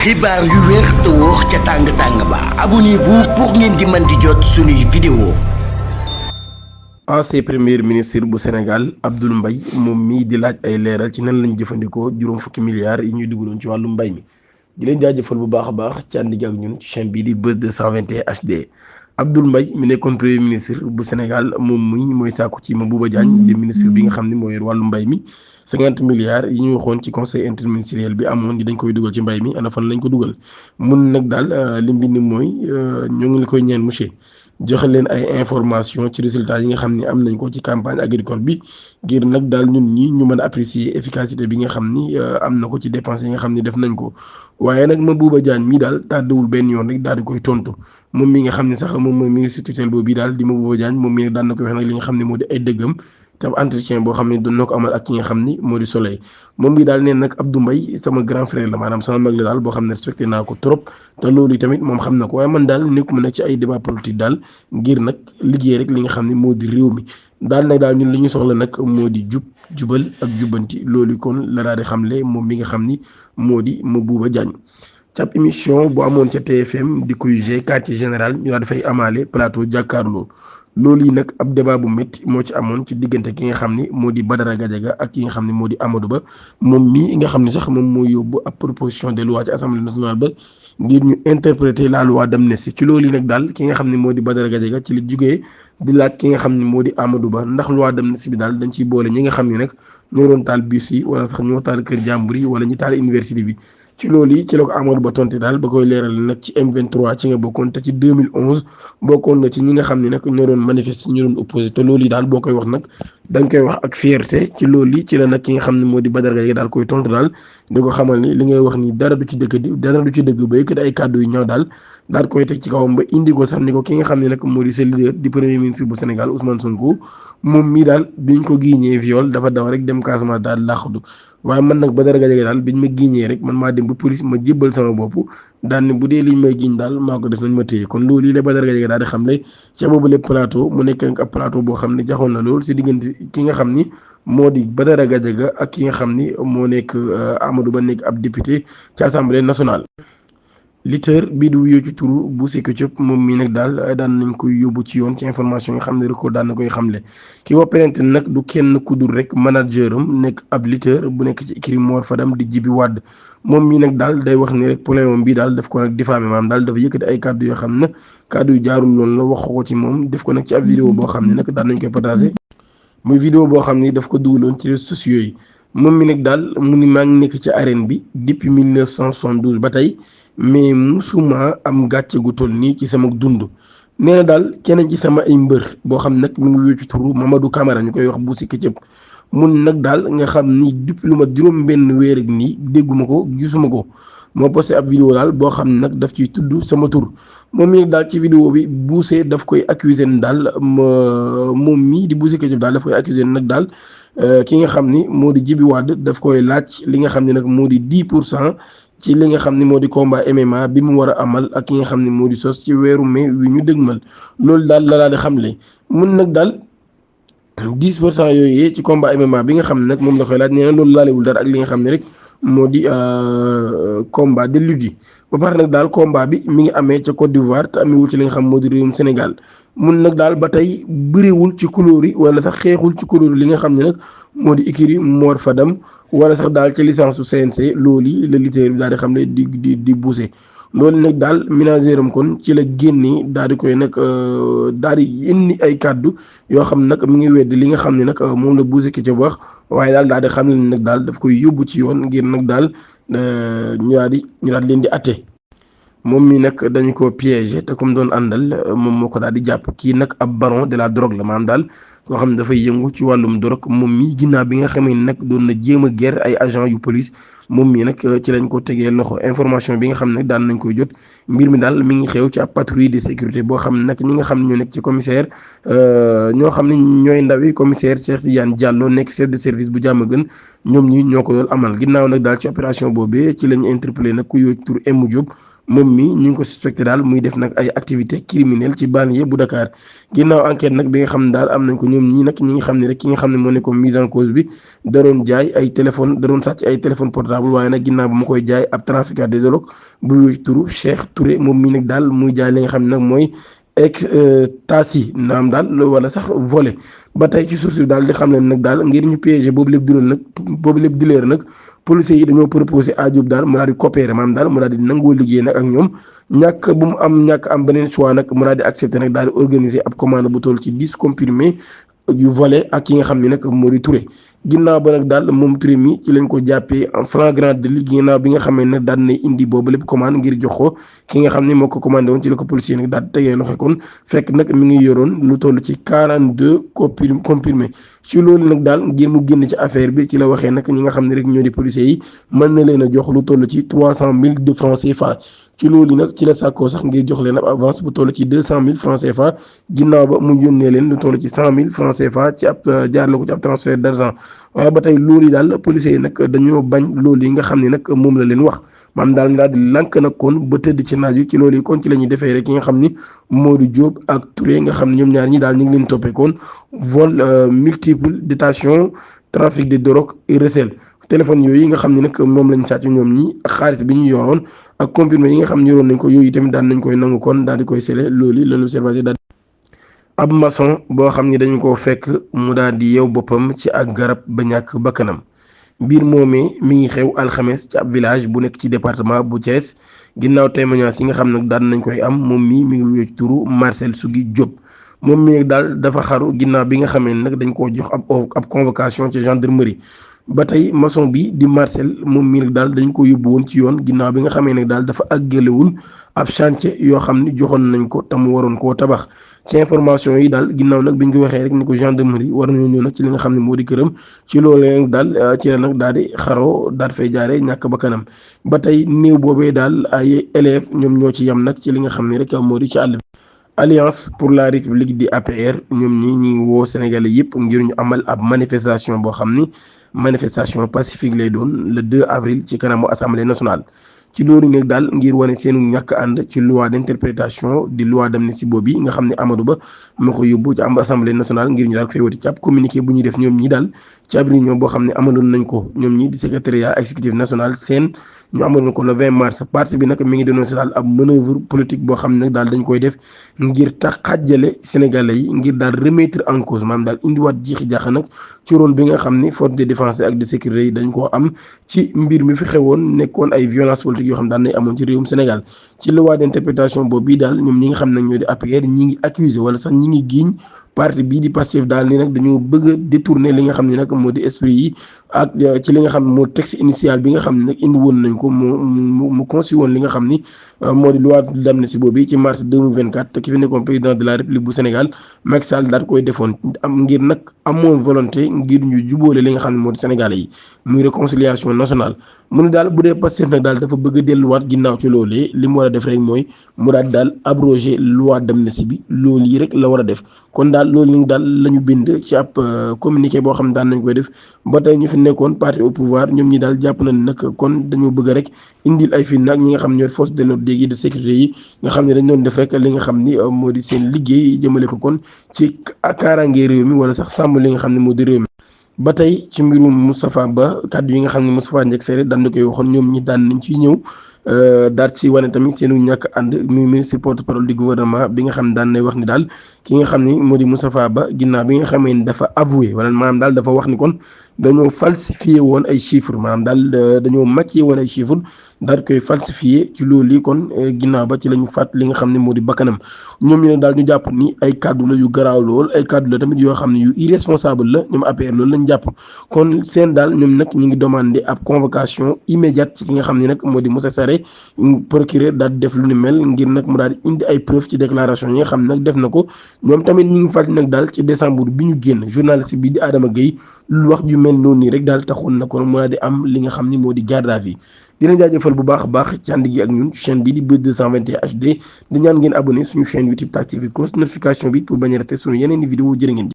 xibaar yu wér te wóor ca tàng-tàng ba abonnez-vous pour ngeen di mën di jot suñuy vidéo. ancien premier ministre bu Sénégal Abdoul Mbaye moom mii di laaj ay leeral ci nan lañ jëfandikoo juróom fukki milliards yi ñuy dugaloon ci wàllu mbay mi di leen jaajëfal bu baax a baax ci ànd ak ñun ci chaîne bii di Buzz 221 HD. Abdoul Mbaye mi nekkoon premier ministre bu Sénégal moom mii mooy sàkku ci Mabouba Diagne di ministre bi nga xam ne moo yor wàllu mbay mi 50 milliards yi ñu waxoon ci conseil interministériel bi amoon di dañ koy dugal ci mbay mi ana fan lañ ko dugal mun nag daal li mbind mooy ñoo ngi la koy ñaan monsieur joxe leen ay information ci résultats yi nga xam ne am nañ ko ci campagne agricole bi ngir nag daal ñun ñi ñu mën a apprécier efficacité bi nga xam ni am na ko ci dépenses yi nga xam ni def nañ ko waaye nag Mabouba Diagne mii daal tàdduwul benn yoon rek daal di koy tontu moom mi nga xam ne sax moom mooy ministre tutelle boobu bii daal di Mabouba Diagne moom mi nag daan na koy wax nag li nga xam ne moo di ay dëggam te entretien boo xam ne doon na ko amal ak ki nga xam ni moo di Soleil moom bi daal neen nag Abdou Mbaye sama grand frère la maanaam sama mag la daal boo xam ne respecté naa ko trop te loolu tamit moom xam na ko waaye man daal nekkuma nag ci ay débat politique daal ngir nag liggéey rek li nga xam ne moo di réew mi daal nag daal ñun li ñu soxla nag moo di jubal ak jubbanti loolu kon la daal di xamle moom mi nga xam ni moo di Mabouba Diagne ci ab émission bu amoon ca TFM di koy quartier général ñu daal dafay amaale plateau jàkkaarloo loolu yi nag ab débat bu métti moo ci amoon ci diggante ki nga xam ni moo di Badara Gadiaga ak ki nga xam ne moo di Amadou Ba moom mii nga xam ne sax moom moo yóbbu ab proposition de loi ci assemblée nationale ba ngir ñu interpréter la loi d'amnistie ci loolu yi nag daal ki nga xam ne moo di Badara Gadiaga ci li jugee di laaj ki nga xam ne moo di Amadou Ba ndax loi d'amnistie bi daal dañ ciy boole ñi nga xam ne nag ñoo doon taal bus yi wala sax ñoo taal kër jàmbur yi wala ñi taal université bi ci loolu yi ci la ko Amadou Ba tonte daal ba koy leeral nag ci M23 ci nga bokkoon te ci 2011 bokkoon na ci ñi nga xam ne nag ñoo doon manifester ñu doon opposé te loolu yi daal boo koy wax nag da nga koy wax ak fierté ci loolu yi ci la nag ki nga xam ne moo di Badara Gadiaga daal koy tontu daal di ko xamal ni li ngay wax ni dara du ci dëgg ba yëkkati ay kàddu yu ñëw daal koy teg ci kawam ba indi ko sax ni ko ki nga xam ne nag moo di sa leader di premier ministre bu Sénégal Ousmane Sonko moom mii daal biñ ko giiñee viol dafa daw rek dem Casamance daal làqatu waaye man nag Badara Gadiaga daal biñ ma giiñee rek man maa dem ba police ma jébbal sama bopp daan ne bu dee liñ may giiñ daal maa ko def nañ ma téye kon loolu yi la Badara Gadiaga daal di xam le ca boobu lépp plateau mu nekk nag ab plateau boo xam ne jaxoon na lool si diggante ki nga xam ni moo di Badara Gadiaga ak ki nga xam ni moo nekk Amadou Ba nekk ab député ci assemblée nationale. Lutteur bii di wuyoo ci turu Boucher Ketchup moom mii nag daal daan nañ koy yóbbu ci yoon ci information yi xam ne record daan na koy xamle ki ko plainte nag du kenn ku dul rek manager am nekk ab lutteur bu nekk ci écurie Mor Fadam di Djibi Wade moom mii nag daal day wax ni rek problème bii daal daf ko nag diffamé maanaam daal dafa yëkkati ay kàddu yoo xam ne kàddu yu jaarul loolu la wax ko ci moom def ko nag ci ab vidéo boo xam ne nag daan nañ koy partagé muy vidéo boo xam ni daf ko dugaloon ci réseaux sociaux yi moom mi nag daal mu ni maa ngi nekk ci arène bi depuis 1972 ba tey mais musuma am gàcce gu toll nii ci sama dund nee na daal keneen ci sama ay mbër boo xam nag mu ngi wéy ci turu Mamadou Camara ñu koy wax Boucher Ketchup mun nag daal nga xam ni depuis lu ma juróom benn weer ak nii dégguma ko gisuma ko moo posté ab vidéo daal boo xam ne nag daf ciy tudd sama tur moom mii daal ci vidéo bi Boucher daf koy accuser daal moom mii di Boucher Ketchup daal daf koy accuser nag daal ki nga xam ni moo di Djibi Wade daf koy laaj li nga xam ne nag moo di 10% ci li nga xam ne moo di combat MMA bi mu war a amal ak ki nga xam ne moo di sos ci weeru mai wi ñu dëgmal loolu daal la daal di xamle mun nag daal 10% yooyu ci combat MMA bi nga xam ne nag moom la koy laaj nee na loolu laalewul dara ak li nga xam ne rek moo di combat de lutte yi ba pare nag daal combat bi mi ngi amee ca Côte d'Ivoire te amewul ci li nga xam moo di réewum Sénégal mun nag daal ba tey bëriwul ci couleur yi wala sax xeexul ci couleur li nga xam ne nag moo di écurie Mor Fadam wala sax daal ci licence su CNC loolu yi la lutteur bi daal di xam ne di Boucher loolu nag daal ménagère am kon ci la génnee daal di koy nag daal di indi ay kàddu yoo xam nag mi ngi wedd li nga xam ne nag moom la Boucher Ketchup wax waaye daal daal di xam ne nag daal daf koy yóbbu ci yoon ngir nag daal ñu daal leen di atte moom mi nag dañu ko piégé te comme doon àndal moom moo ko daal di jàpp kii nag ab baron de la drogue la maanaam daal koo xam ne dafay yëngu ci wàllum drogue moom mii ginnaaw bi nga xamee nag doon na jéem a ger ay agent yu police moom mii nag ci lañ ko tegee loxo information bi nga xam ne daan nañ koy jot mbir mi daal mi ngi xew ci ab patrouille de sécurité boo xam ne nag ñi nga xam ne ñoo nekk ci commissaire ñoo xam ne ñooy ndawi commissaire Cheikh Tidiane Diallo nekk chef de service bu Diamaguène ñoom ñi ñoo ko doon amal ginnaaw nag daal ci opération boobee ci lañ interpellé nag ku yoo tur M Diop moom mi ñu ngi ko suspecté daal muy def nag ay activité criminelle ci banlieue bu Dakar ginnaaw enquête nag bi nga xam ne daal am nañ ko ñoom ñii nag ñi nga xam ne rek ki nga xam ne moo nekkoon mise en cause bi da doon jaay ay téléphone da doon sàcc ay téléphone portable responsable waaye nag ginnaaw ba mu koy jaay ab trafiquant de drogue bu wéy turu Cheikh Touré moom mii nag daal muy jaay li nga xam ne nag mooy ecstasy naam daal wala sax volé ba tey ci source bi daal di xam ne nag daal ngir ñu piéger boobu lépp dileer nag policiers yi dañoo proposé Diop daal mu daal di coopérer maanaam daal mu daal di nangoo liggéey nag ak ñoom ñàkk am beneen choix nag mu daal di accepté nag daal di organiser ab commande bu toll ci 10 comprimés yu volé ak ki nga xam ne nag moo di Touré ginnaaw ba nag daal moom Touré mi ci lañ ko jàppee en flagrant délit ginnaaw bi nga xamee nag daal nay indi boobu lépp commande ngir jox ko ki nga xam ne moo ko commandé woon ci la ko policier nag daal di tegee loxo kon fekk nag mi ngi yoroon lu toll ci 42 comprimés ci loolu nag daal ngir mu génn ci affaire bi ci la waxee nag ñi nga xam ne rek ñoo di policiers yi mën na leen a jox lu toll ci 300 000 de francs CFA ci loolu nag ci la sàkkoo sax ngir jox leen ab avance bu toll ci 200 000 francs CFA ginnaaw ba mu yónnee leen lu toll ci 100 000 francs CFA ci ab jaarale ko ci ab transfert d'argent waaye ba tey loolu yi daal policiers yi nag dañoo bañ loolu yi nga xam ne nag moom la leen wax maanaam daal ñu daal di lànk nag kon ba tëdd ci naaj wi ci loolu yi kon ci la ñuy defee rek ki nga xam ni Modou Diop ak Touré nga xam ne ñoom ñaar ñi daal ñu ngi leen toppee kon vol multiple détention trafic de drogue et recel téléphone yooyu nga xam ne nag moom lañ sàcc ñoom ñi ak xaalis bi ñu yoroon ak comprimé yi nga xam ne yoroon nañ ko yooyu tamit daan nañ koy nangu kon daal di koy sele loolu la l'observateur daal ab maçon boo xam ni dañu ko fekk mu daal di yeew boppam ci ak garab ba ñàkk bakkanam mbir moomee mi ngi xew alxames ci ab village bu nekk ci département bu Thiès ginnaaw témoignage yi nga xam nag daan nañ koy am moom mi ngi wéy turu Marcel Sougui Diop moom mi daal dafa xaru ginnaaw bi nga xamee nag dañ koo jox ab convocation ci gendarmerie ba tey maçon bi di Marcel moom mii nag daal dañ ko yóbbu woon ci yoon ginnaaw bi nga xamee nag daal dafa àggalewul ab chantier yoo xam ni joxoon nañ ko te mu waroon koo tabax ci information yi daal ginnaaw nag bi ñu ko waxee rek ni ko gendarmerie war nañoo ñëw nag ci li nga xam ne moo di këram ci loolu nag daal ci la nag daal di xaroo daal fay jaaree ñàkk ba kanam ba tey néew boobee daal ay élèves ñoom ñoo ci yem nag ci li nga xam ne rek moo di ci àll bi. Alliance pour la République di APR ñoom ñi ngi woo Sénégalais yëpp ngir ñu amal ab manifestation boo xam ni manifestation pacifique lay doon le 2 avril ci kanamu assemblée nationale ci loolu nag daal ngir wane seenu ñàkk ànd ci loi d'interprétation di loi d'amnistie boobu nga xam ne Amadou Ba moo ko yóbbu ci am assemblée nationale ngir ñu daal fay wati ci ab communiqué bu ñuy def ñoom ñi daal ci ab réunion boo xam ne amaloon nañ ko ñoom ñi di secrétariat exécutif national seen ñu amaloon ko le 20 mars parti bi nag mi ngi dénoncé daal ab manœuvre politique boo xam ne nag daal dañ koy def ngir tax xàjjale sénégalais yi ngir daal remettre en cause maanaam daal indiwaat jiixi jaaxa nag ci rôle bi nga xam ni force de défense ak de sécurité yi dañ koo am ci mbir mi fi xewoon nekkoon ay violence politique yoo xam daan nay amoon ci réewum Sénégal ci loi d'interprétation boobu bii daal ñoom ñi nga xam ne ñoo di APR ñi ngi accusé wala sax ñi ngi giiñ parti bii di Pastef daal ni nag dañoo bëgg a détourner li nga xam ne nag moo di esprit yi ak ci li nga xam ne moo texte initial bi nga xam ne nag indi woon nañ ko mu conçu woon li nga xam ni moo di loi d'amnistie boobu ci mars 2024 te ki fi nekkoon président de la République bu Sénégal Macky Sall daal koy defoon am ngir nag amoon volonté ngir ñu jubóole li nga xam ne moo di Sénégalais yi muy réconciliation nationale mu ne daal bu dee Pastef nag daal dafa bëgg a delluwaat ginnaaw ci loolee li mu war a def rek mooy mu daal abroger loi d'amnistie bi loolu yi rek la war a def kon daal loolu nag daal la ñu bind ci ab communiqué boo xam ne daan nañ koy def ba tey ñu fi nekkoon parti au pouvoir ñoom ñi daal jàpp nañ nag kon dañoo bëgg rek indil ay firnde ak ñi nga xam ne ñooy force de l'ordre yi de sécurité yi nga xam ne dañ doon def rek li nga xam ni moo di seen liggéey jëmale ko kon ci kaaraange réew mi wala sax sàmm li nga xam ne moo di réew mi. ba tey ci mbirum Moustapha Ba kàddu yi nga xam ne Moustapha Ndiaye Séré daan na koy waxoon ñoom ñi daan nañ ciy ñëw daal ci wane tamit seenu ñàkk ànd muy ministre porte-parole du gouvernement bi nga xam ne daan nay wax ni daal ki nga xam ni moo di Moustapha Ba ginnaaw bi nga xamee ni dafa avoué wala maanaam daal dafa wax ni kon dañoo falsifié woon ay chiffres maanaam daal dañoo màccee woon ay chiffres daal koy falsifié ci loolu yi kon ginnaaw ba ci la ñu fàtt li nga xam ne moo di bakkanam ñoom ñu ne daal ñu jàpp ni ay kàddu la yu garaaw lool ay kàddu la tamit yoo xam ne yu irresponsable la ñoom APR loolu lañ jàpp kon seen daal ñoom nag ñu ngi demandé ab convocation immédiate ci ki nga xam ne nag moo di Moussa Sarré procureur daal di def lu ni mel ngir nag mu daal di indi ay preuve ci déclaration yi nga xam ne nag def na ko ñoom tamit ñu ngi fàttali nag daal ci décembre bi ñu génn journaliste bi di Adama Gueye lu wax ju mel noonu nii rek daal taxoon na kon mu daal di am li nga xam ni moo di garde à vue dina jaajëfal bu baax a baax ci ànd gi ak ñun chaîne bii di Buzz 221 HD di ñaan ngeen abonné suñu chaîne YouTube TAC TV cloche notification bi pour bañ a rater suñu yeneen i vidéo jërë ngeen